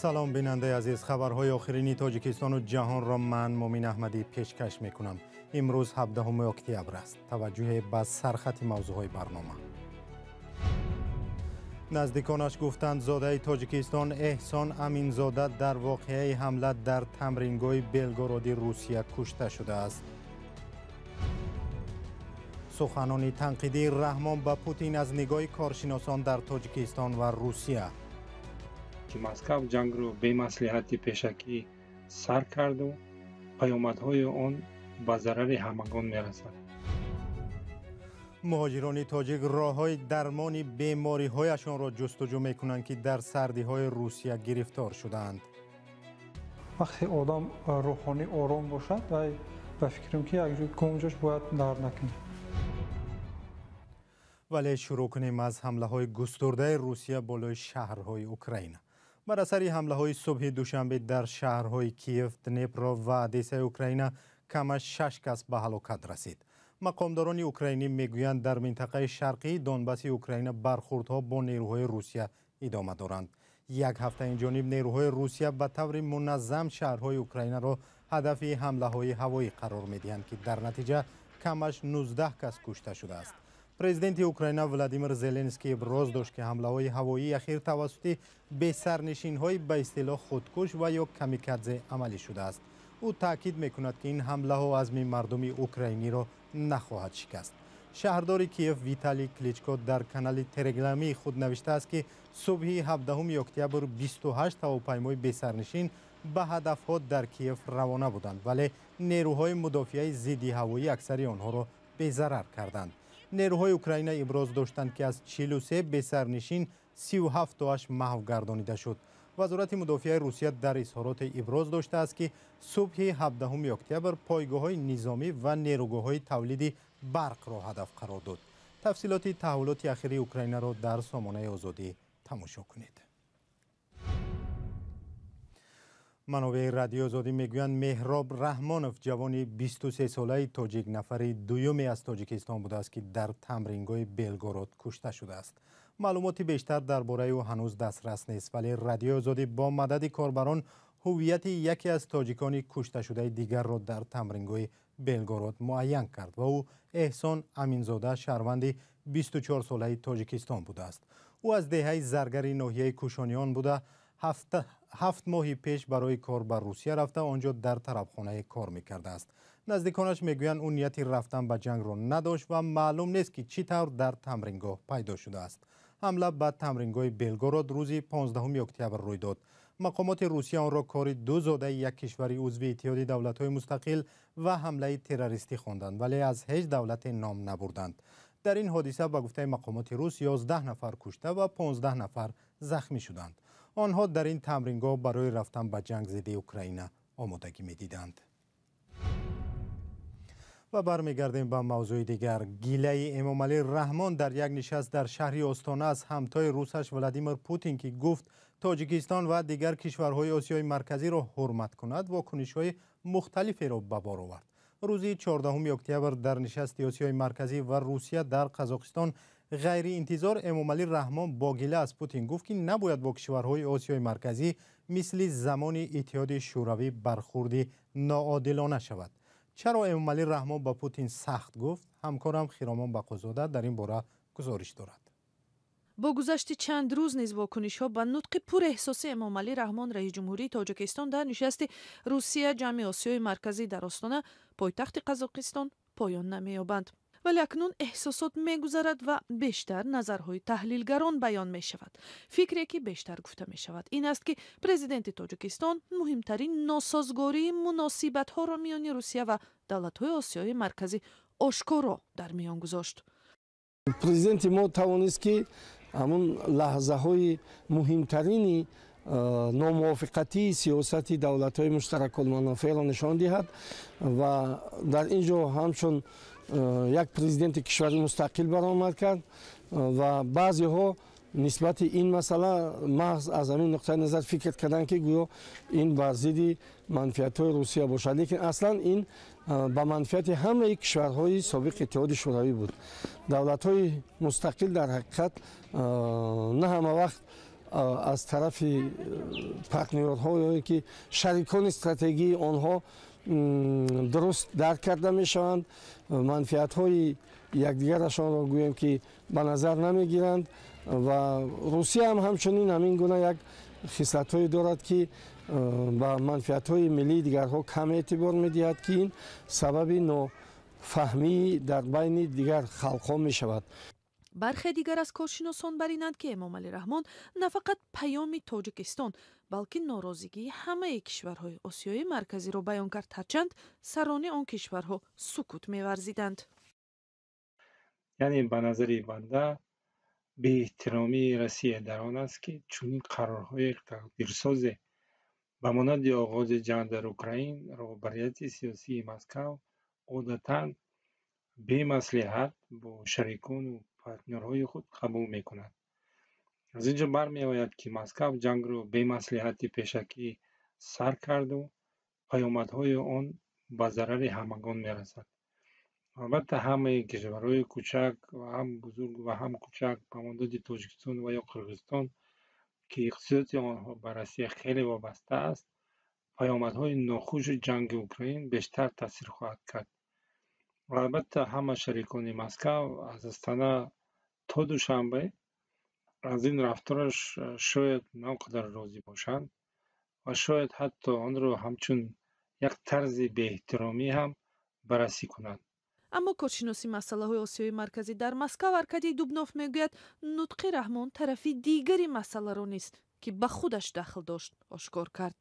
Салом, бинандаи азиз. Хабарҳои охирини Тоҷикистону ҷаҳонро ман, Мумин Аҳмадӣ, пешкаш мекунам. Имрӯз 17 октябр аст. Таваҷҷӯҳе ба сархати мавзӯъҳои барнома. Наздиконаш гуфтанд, зодаи Тоҷикистон Эҳсон Аминзода дар воқеаи ҳамла дар тамрингоҳи Белгороди Русия кушта шудааст. Суханони танқидии Раҳмон ба Путин аз нигоҳи коршиносон дар Тоҷикистон ва Русия. Ки Москав ҷангро бемаслиҳати пешакӣ сар карду паёмадҳои он ба зарари ҳамагон мерасад. Муҳоҷирони тоҷик роҳҳои дармони бемориҳояшонро ҷустуҷӯ мекунанд, ки дар сардиҳои Русия гирифтор шудаанд. Вақте одам рӯҳонӣ ором бошад, вай ба фикрам, ки якҷош бояд дард накунад. Вале шурӯъ кунем аз ҳамлаҳои густурдаи Русия болои шаҳрҳои Украина. Бар асари ҳамлаҳои субҳи душанбе дар шаҳрҳои Киев, Днепро ва Одессаи Украина камаш шаш кас ба ҳалокат расид. Мақомдорони украинӣ мегӯянд, дар минтақаи шарқии Донбасси Украина бархурдҳо бо нерӯҳои Русия идома доранд. Як ҳафта инҷониб нерӯҳои Русия ба таври муназзам шаҳрҳои Украинаро ҳадафи ҳамлаҳои ҳавоӣ қарор медиҳанд, ки дар натиҷа камаш 19 кас кушта шудааст. Президенти Украина Владимир Зеленский иброз дошт, ки ҳамлаҳои ҳавоии ахир тавассути бесарнишинҳои ба истилоҳ худкуш ва ё камикадзе амалӣ шудааст. Ӯ таъкид мекунад, ки ин ҳамлаҳо азми мардуми украиниро нахоҳад шикаст. Шаҳрдори Киев Виталий Кличко дар канали телеграмии худ навиштааст, ки субҳи 17 октябр 28 ҳавопаймои бесарнишин ба ҳадафҳо дар Киев равона буданд, вале нерӯҳои мудофиаи зидди ҳавоӣ аксари онҳоро безарар карданд. Нерӯҳои Украина иброз доштанд, ки аз 43 бесарнишин 37 тоаш маҳв гардонида шуд. Вазорати мудофиаи Русия дар изҳороте иброз доштааст, ки субҳи 17 октябр пойгоҳҳои низомӣ ва нерӯгоҳҳои тавлиди барқро ҳадаф қарор дод. Тафсилоти таҳаввулоти ахири Украинаро дар сомонаи Озодӣ тамошо кунед. Манобеи Радиои Озодӣ мегӯянд, Меҳроб Раҳмонов, ҷавони 23-солаи тоҷик, нафари дуюме аз Тоҷикистон будааст, ки дар тамрингоҳи Белгород кушта шудааст. Маълумоти бештар дар бораи ӯ ҳанӯз дастрас нест, вале Радиои Озодӣ бо мадади корбарон ҳуввияти яке аз тоҷикони кушташудаи дигарро дар тамрингоҳи Белгород муайян кард ва ӯ Эҳсон Аминзода, шаҳрванди 24-солаи Тоҷикистон будааст. Ӯ аз деҳаи Заргари ноҳияи Кӯшониён буда, 7 моҳи пеш барои кор ба Русия рафта, он ҷо дар тарабхонае кор мекардааст. Наздиконаш мегӯянд, ӯ нияти рафтан ба ҷангро надошт ва маълум нест, ки чӣ тавр дар тамрингоҳ пайдо шудааст. Ҳамла ба тамрингоҳи Белгород рӯзи 15 октябр рӯй дод. Мақомоти Русия онро кори ду зодаи як кишвари узви Иттиҳоди давлатҳои мустақил ва ҳамлаи террористӣ хонданд, вале аз ҳеҷ давлате ном набурданд. Дар ин ҳодиса, ба гуфтаи мақомоти рус, 11 нафар кушта ва 15 нафар захмӣ шуданд. Онҳо дар ин тамрингоҳ барои рафтан ба ҷанг зидди Украина омодагӣ медиданд. Ва бармегардем ба мавзӯи дигар. Гилаи Эмомалӣ Раҳмон дар як нишаст дар шаҳри Остона аз ҳамтои русаш Владимир Путин, ки гуфт Тоҷикистон ва дигар кишварҳои Осиёи Марказиро ҳурмат кунад, вокунишҳои мухталиферо ба бор овард. Рӯзи 14 октябр дар нишасти Осиёи Марказӣ ва Русия дар Қазоқистон ғайриинтизор Эмомалӣ Раҳмон бо гила аз Путин гуфт, ки набояд бо кишварҳои Осиёи Марказӣ мисли замони Иттиҳоди Шӯравӣ бархурди ноодилона шавад. Чаро Эмомалӣ Раҳмон ба Путин сахт гуфт? Ҳамкорам Хиромон Бақозода дар ин бора гузориш дорад. Бо гузашти чанд рӯз низ вокунишҳо ба нутқи пурэҳсоси Эмомалӣ Раҳмон, раиси ҷумҳурии Тоҷикистон, дар нишасти Русия ҷамъи Осиёи Марказӣ дар Остона, пойтахти Қазоқистон, поён намеёбанд. Вале акнун эҳсосот мегузарад ва бештар назарҳои таҳлилгарон баён мешавад. Фикре, ки бештар гуфта мешавад, ин аст, ки президенти Тоҷикистон муҳимтарин носозгории муносибатҳоро миёни Русия ва давлатҳои Осиёи Марказӣ ошкоро дар миён гузошт. Президенти мо тавонист, ки ҳамун лаҳзаҳои муҳимтарини номувофиқатии сиёсати давлатҳои муштаракулманофеъро нишон диҳад ва дар ин ҷо ҳамчун як президенти кишвари мустақил баромад кард ва баъзеҳо нисбати ин масъала маҳз аз ҳамин нуқтаи назар фикр карданд, ки гӯё ин бар зидди манфиатҳои Русия бошад, лекин аслан ин ба манфиати ҳамаи кишварҳои собиқ Иттиҳоди Шӯравӣ буд. Давлатҳои мустақил дар ҳақиқат на ҳама вақт Аз тарафи партнёрҳо ё ки шарикони стратегии онҳо дуруст дарк карда мешаванд, манфиатҳои якдигарашонро гӯем ки ба назар намегиранд. Ва Русия ҳам ҳамчунин ҳамин гуна як хислатҳое дорад, ки ба манфиатҳои миллии дигарҳо кам эътибор медиҳад, ки ин сабаби нофаҳмӣ дар байни дигар халқҳо мешавад. Бархе дигар аз коршиносон бар инанд, ки Эмомалӣ Раҳмон на фақат паёми Тоҷикистон, балки норозигии ҳамаи кишварҳои Осиёи Марказиро баён кард, ҳарчанд сарони он кишварҳо сукут меварзиданд. Яъне, ба назари банда, беэҳтиромии Россия дар он аст, ки чунин қарорҳои тақдирсозе ба монанди оғози ҷанг дар Украин роҳбарияти сиёсии Москав одатан бемаслиҳат бо шарикону партнёрҳои худ қабул мекунад. Аз ин ҷо бармеояд, ки Москав ҷангро бемаслиҳати пешакӣ сар карду паёмадҳои он ба зарари ҳамагон мерасад. Албатта, ҳамаи кишварҳои кучак ва ҳам бузург ва ҳам кучак, ба монанди Тоҷикистон ва ё Қирғизистон, ки иқтисодиёти онҳо ба Россия хеле вобаста аст, паёмадҳои нохуши ҷанги Украин бештар таъсир хоҳад кард. Ва албатта, ҳама шарикони Москав аз Астана то Душанбе аз ин рафтораш шояд на он қадар розӣ бошанд ва шояд ҳатто онро ҳамчун як тарзи беэҳтиромӣ ҳам баррасӣ кунанд. Аммо коршиноси масъалаҳои Осиёи Марказӣ дар Москав Аркадий Дубнов мегӯяд, нутқи Раҳмон тарафи дигари масъаларо низ, ки ба худаш дахл дошт, ошкор кард.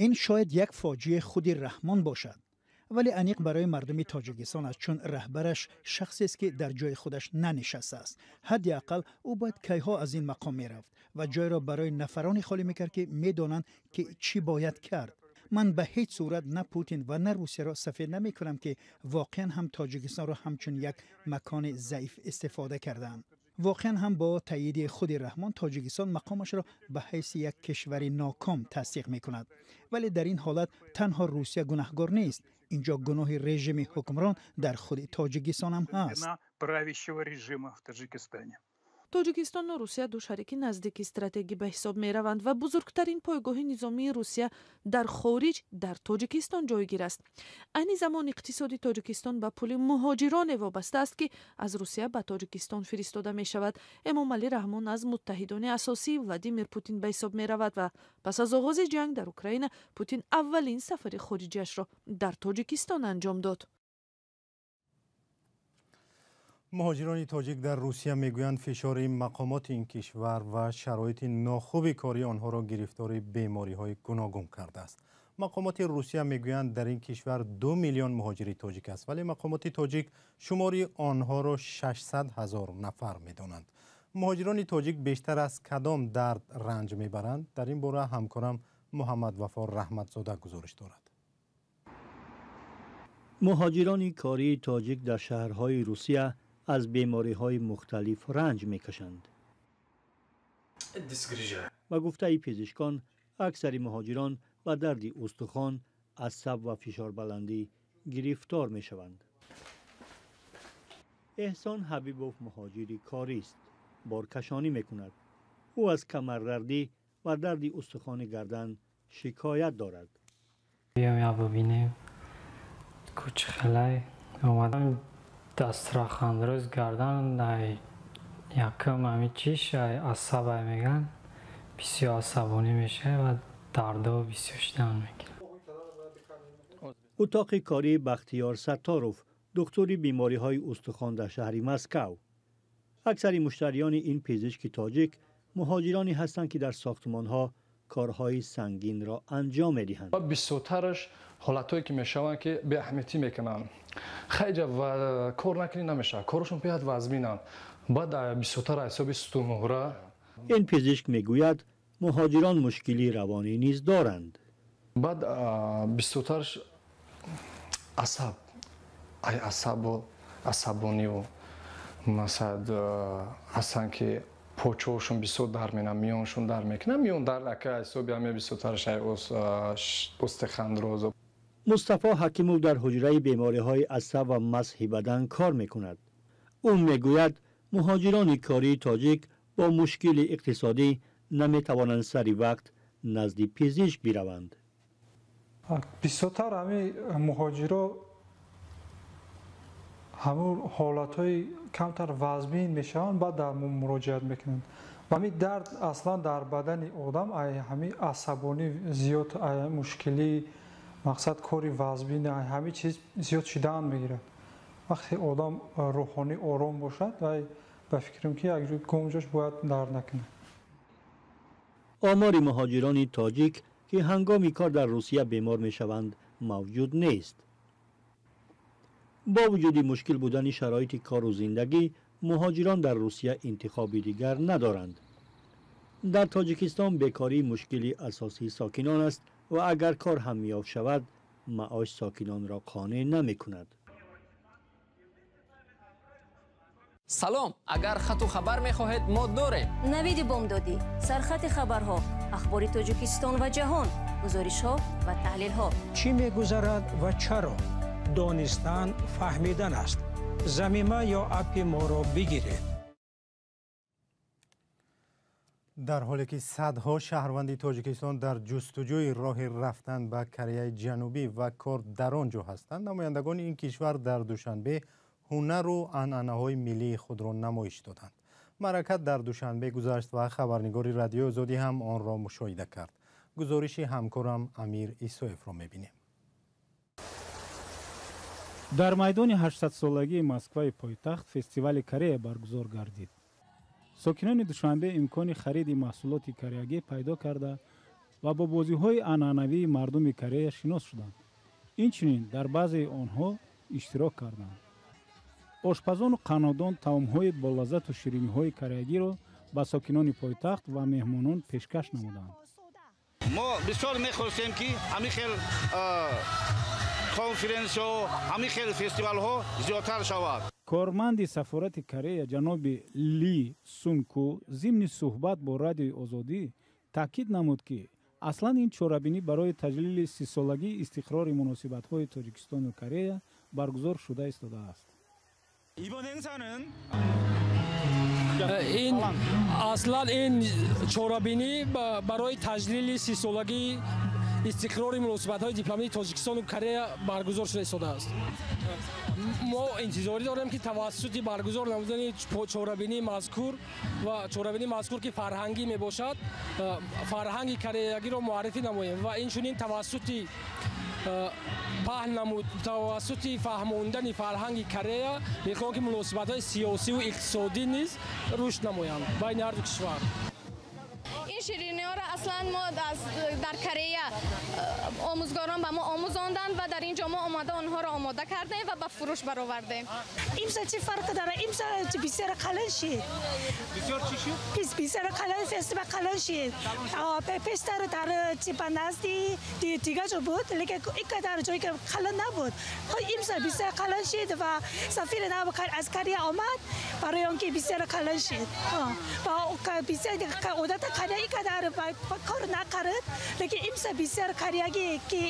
Ин шояд як фоҷиаи худи Раҳмон бошад, вале аниқ барои мардуми Тоҷикистон аст, чун раҳбараш шахсест, ки дар ҷои худаш нанишастааст. Ҳадди ақал ӯ бояд кайҳо аз ин мақом мерафт ва ҷойро барои нафароне холӣ мекард, ки медонанд, ки чӣ бояд кард. Ман ба ҳеҷ сурат на Путин ва на Русияро сафед намекунам, ки воқеан ҳам Тоҷикистонро ҳамчун як макони заиф истифода кардаанд. Воқеан ҳам бо таъйиди худи Раҳмон Тоҷикистон мақомашро ба ҳайси як кишвари ноком тасдиқ мекунад. Вале дар ин ҳолат танҳо Русия гунаҳгор нест. Инҷо гуноҳи режими ҳукмрон дар худи Тоҷикистон ҳам ҳаст. Тоҷикистону Русия ду шарики наздики стратегӣ ба ҳисоб мераванд ва бузургтарин пойгоҳи низомии Русия дар хориҷ дар Тоҷикистон ҷойгир аст. Айни замон иқтисоди Тоҷикистон ба пули муҳоҷироне вобаста аст, ки аз Русия ба Тоҷикистон фиристода мешавад. Эмомалӣ Раҳмон аз муттаҳидони асосии Владимир Путин ба ҳисоб меравад ва пас аз оғози ҷанг дар Украина Путин аввалин сафари хориҷиашро дар Тоҷикистон анҷом дод. Муҳоҷирони тоҷик дар Русия мегӯянд, фишори мақомоти ин кишвар ва шароити нохуби кории онҳоро гирифтори бемориҳои гуногун кардааст. Мақомоти Русия мегӯянд, дар ин кишвар 2 миллион муҳоҷири тоҷик аст, вале мақомоти тоҷик шумори онҳоро 600 ҳазор нафар медонанд. Муҳоҷирони тоҷик бештар аз кадом дард ранҷ мебаранд? Дар ин бора ҳамкорам Муҳаммадвафо Раҳматзода гузориш дорад. Муҳоҷирони кории тоҷик дар шаҳрҳои Русия аз бемориҳои мухталиф ранҷ мекашанд. Ба гуфтаи пизишкон, аксари муҳоҷирон ба дарди устухон, асаб ва фишорбаландӣ гирифтор мешаванд. Эҳсон Ҳабибов муҳоҷири корист, боркашонӣ мекунад. Ӯ аз камардардӣ ва дарди устухони гардан шикоят дорад. Биём, я бубинем, кучхелай омадам. Дастрахандрӯз гардан ай якум ами чиш ай асабай меган, бисёр асабонӣ мешавад ва дардо бисёр шидан мегирад. Утоқи кории Бахтиёр Сатторов, духтури бемориҳои устухон дар шаҳри Москав. Аксари муштариёни ин пизишки тоҷик муҳоҷироне ҳастанд, ки дар сохтмонҳо корҳои сангинро анҷом медиҳанд. Бисёртараш ҳолатҳое ки мешаванд, ки беаҳамиятӣ мекунанд. Хайҷа ва кор накунӣ намешавад, корашон беҳад вазминанд. Баъд бисёртар ҳисоби сутунмуҳра. Ин пизишк мегӯяд, муҳоҷирон мушкилии равонӣ низ доранд. Баъд бисёртараш асаб, ай асабу асабониву, масалан, ҳастанд, ки почоашон бисёр дард менам, миёншон дард мекунам, миён дард ака ҳисоби ҳаме бисёртараш остеохондроз. Мустафо Ҳакимов дар ҳуҷраи бемориҳои асаб ва масҳи бадан кор мекунад. Ӯ мегӯяд, Муҳоҷирони кории тоҷик бо мушкили иқтисодӣ наметавонанд сари вақт назди пизишк бираванд. Бисёртар ҳамин муҳоҷиро ҳамун ҳолатҳои камтар вазмин мешаванд, баъд дар муроҷиат мекунанд. Ва ҳамин дард аслан дар бадани одам ҳамин асабонӣ зиёд, мушкилӣ, мақсад кори вазмин, ҳамин чиз зиёд шидан мегирад. Вақте одам рӯҳонӣ ором бошад, вай ба фикрам ки як гумҷош бояд дард накунад. Омори муҳоҷирони тоҷик ки ҳангоми кор дар Русия бемор мешаванд мавҷуд нест. Бо вуҷуди мушкил будани шароити кору зиндагӣ, муҳоҷирон дар Русия интихоби дигар надоранд. Дар Тоҷикистон бекорӣ мушкили асосии сокинон аст ва агар кор ҳам меёфт шавад, маош сокинонро қонеъ намекунад. Салом, агар хату хабар мехоҳед, мо дорем. Навиди бомдодӣ, сархати хабарҳо, ахбори Тоҷикистон ва ҷаҳон, гузоришҳо ва таҳлилҳо. Чӣ мегузарад ва чаро? Донистан фаҳмидан аст. Замима ё аппи моро бигиред. Дар ҳоле ки садҳо шаҳрванди Тоҷикистон дар ҷустуҷӯи роҳи рафтан ба Кореяи Ҷанубӣ ва кор дар он ҷо ҳастанд, намояндагони ин кишвар дар Душанбе ҳунару анъанаҳои миллии худро намоиш доданд. Маъракат дар Душанбе гузашт ва хабарнигори Радиои Озодӣ ҳам онро мушоҳида кард. Гузориши ҳамкорам Амир Исоевро мебинем. Дар майдони 800-солагии Москваи пойтахт фестивали Корея баргузор гардид. Сокинони Душанбе имкони хариди маҳсулоти кореягӣ пайдо карда ва бо бозиҳои анъанавии мардуми Корея шинос шуданд. Инчунин дар баъзеи онҳо иштирок карданд. Ошпазону қаннодон таомҳои болаззату шириниҳои кореягиро ба сокинони пойтахт ва меҳмонон пешкаш намуданд. Мо бисёр мехостем, ки ҳамин хел конференсиҳо, ҳамин хел фестивалҳо зиёдтар шавад. Корманди сафорати Корея ҷаноби Ли Сунку зимни суҳбат бо Радиои Озодӣ таъкид намуд, ки аслан ин чорабинӣ барои таҷлили 30-солагии истиқрори муносибатҳои Тоҷикистону Корея баргузор шуда истодааст. Ин аслан ин чорабинӣ барои таҷлили 30-солагии истиқрори муносибатҳои дипломатии Тоҷикистону Корея баргузор шуда истодааст. Мо интизорӣ дорем, ки тавассути баргузор намудани чорабинии мазкур ва чорабинии мазкур, ки фарҳангӣ мебошад, фарҳанги кореягиро муаррифӣ намоем ва инчунин тавассути паҳн намуд, тавассути фаҳмондани фарҳанги Корея мехоҳем, ки муносибатҳои сиёсиву иқтисодӣ низ рушд намоянд байни ҳарду кишвар. Ин шириниҳоро аслан мо дар Корея омӯзгорон ба мо омӯзонданд ва дар ин ҷо мо омада онҳоро омода кардем ва ба фурӯш баровардем. Имсол чӣ фарқ дорад? Имсол бисёр қалан шид. Бисёр чӣ шуд? Бисёр қалан, фестивал қалан шид. Пештар дар типа назди дигар ҷо буд, лекин инқадар ҷое ки қалан набуд. Имсол бисёр қалан шид ва сафири нав аз Корея омад барои он ки бисёр қалан шид. Ва бисёр одата Корея инқадар кор накард, лекин имсол бисёр кореягӣ ки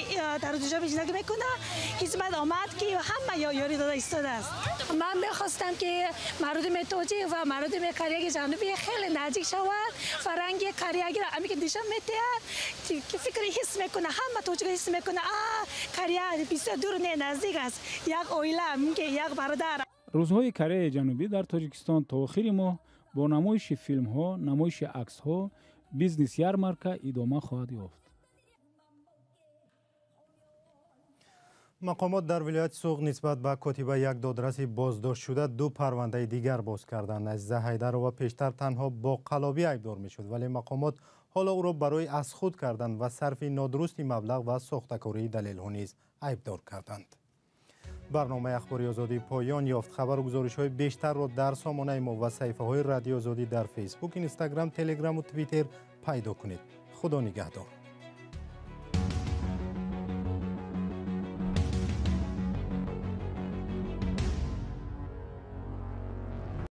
дар Душанбе зиндагӣ мекунад, хизмат омад ки ҳама ёрӣ дода истодааст. Ман мехостам, ки мардуми тоҷик ва мардуми Кореяи Ҷанубӣ хеле наздик шавад, фарҳанги кореягиро ами ки нишон медиҳад, ки фикр ҳис мекунад, ҳама тоҷик ҳис мекунад, Корея бисёр дур не, наздик аст, як оила, мумкин як бародар. Рӯзҳои Кореяи Ҷанубӣ дар Тоҷикистон то охири моҳ бо намоиши филмҳо, намоиши аксҳо, бизнес ярмарка идома хоҳад ёфт. Мақомот дар вилояти Суғд нисбат ба котиба як додраси боздоштшуда ду парвандаи дигар боз карданд. Азиза Ҳайдарова пештар танҳо бо қаллобӣ айбдор мешуд, вале мақомот ҳоло ӯро барои аз худ кардан ва сарфи нодурусти маблағ ва сохтакории далелҳо низ айбдор карданд. Барномаи Ахбори Озодӣ поён ёфт. Хабару гузоришҳои бештарро дар сомонаи мо ва саҳифаҳои Радиои Озодӣ дар Фейсбук, Инстаграм, Телеграму Твиттер пайдо кунед. Худо нигаҳдор.